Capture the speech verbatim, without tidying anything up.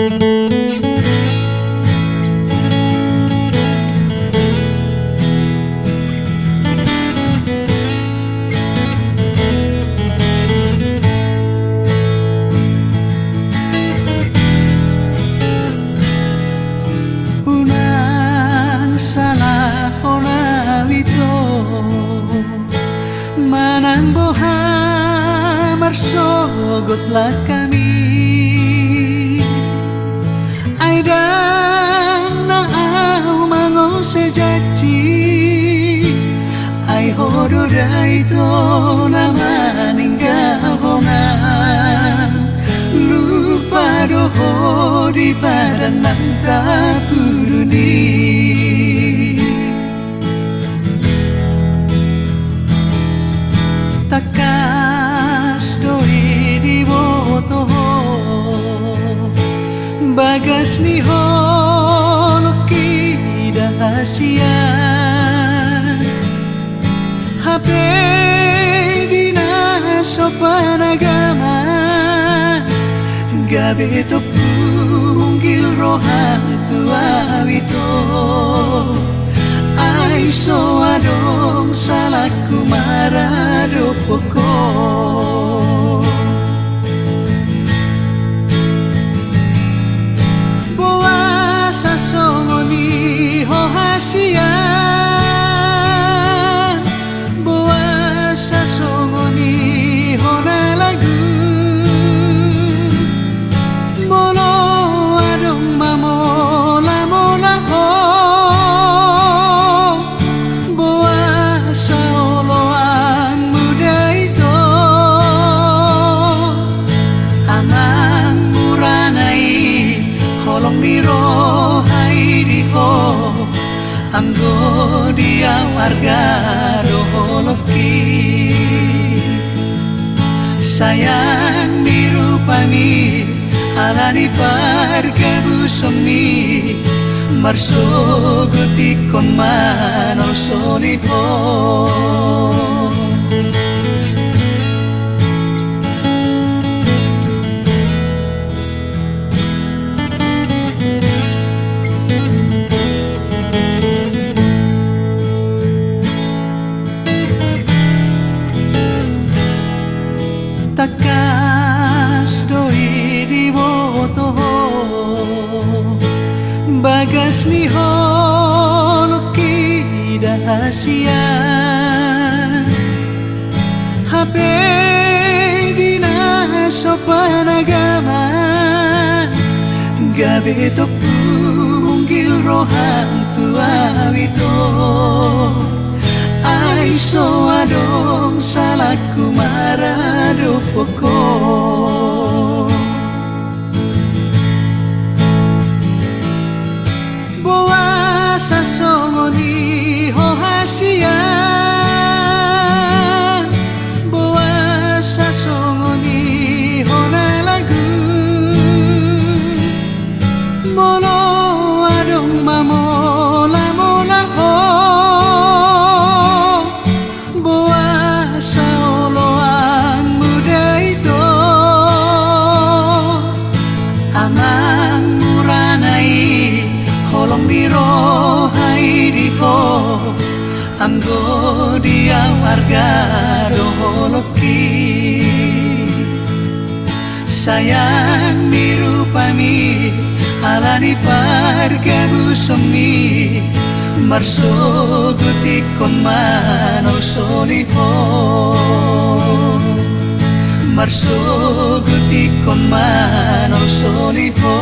Unang salahon au ito, manang boha marsogot langkami. Ai ndang na au mangose janji, ai ho do da ito na maninggalhon au. Lupa do ho di padan na tapudun i. Tangkas do i diboto ho bagas ni holongki da hasian. Hape di na so panagama, gabe tompu munggil roham tu au ito. Ai so adong salahku maradophon ho. Boasa songon i ho hasian, boasa songon i ho na lagu. Molo adong mamolamola ho, boasa oloanmu da ito. Amang murana i, holong ni roha i di ho. Anggo di au arga do holongki. Sayang ni rupami, ala ni pargabusonmi, marsogot ingkon manolsoli ho. Tangkas do i diboto ho bagas ni holongki da hasian. Hape di na so panagama, gabe tompu munggil roham tu au ito. Ai so adong salahku maradophon ho. Boasa songon i ho hasian, boasa songon i ho na lagu. Molo adong mamolamola ho, boasa oloanmu da ito. Amang murana i, holong ni roha i di ho. Anggo di au arga do holongki. Sayang ni rupami, ala ni pargabusonmi, marsogot ingkon manolsoli ho. Marsogot ingkon manolsoli ho.